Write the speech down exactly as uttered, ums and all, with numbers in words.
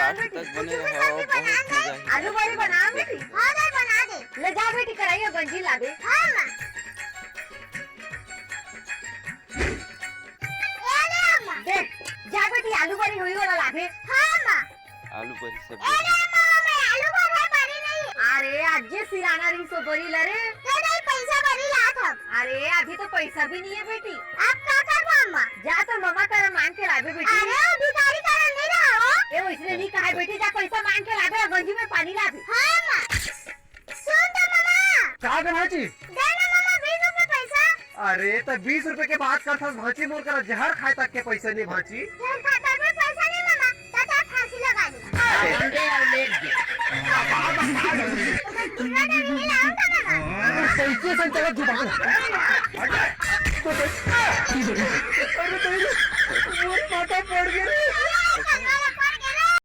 आखिर तक बने रहे हो, बहुत मजा आही। आलू बड़ी बना बेटी। हाँ दाई, बना दे। ले जा बेटी, कढ़ाई अउ गंजी ला दे। हाँ माँ। ए ले अम्मा। देख, जा बेटी, आलू बड़ी होही ओला ला दे। हाँ माँ। आलू बड़ी सब्जी। ए ले अम्मा, मैं आलू बड़ी, बड़ी नहीं। अरे, आज जे सिराना रहिस ओ बड़ी ला रे। ए दाई, पैसा बड़ी लात हँव। अरे, अभी तो पैसा भी नहीं है बेटी। अब का करबो अम्मा? जा तो ममा करा मांग के लाबे बेटी। अरे, ओ भिखारी करा नहीं रहा हो। ए, वइसने नहीं कहा बेटी, जा पैसा मांग के लाबे, गंजी में पानी लाबे। हाँ अम्मा। सुन तो ममा। का गे भांची? दे ना ममा, बीस रुपए पैसा। अरे, त बीस रुपए के बात करथस भांची, मोर करा जहर खाए तक के पैसा नहीं भांची। जहर खाए तक के पैसा नहीं ममा, त तोर फांसी लगा दूँ। कैसे संचालक जुबान है? अरे, अरे, मोर माथा पड़ गया रे।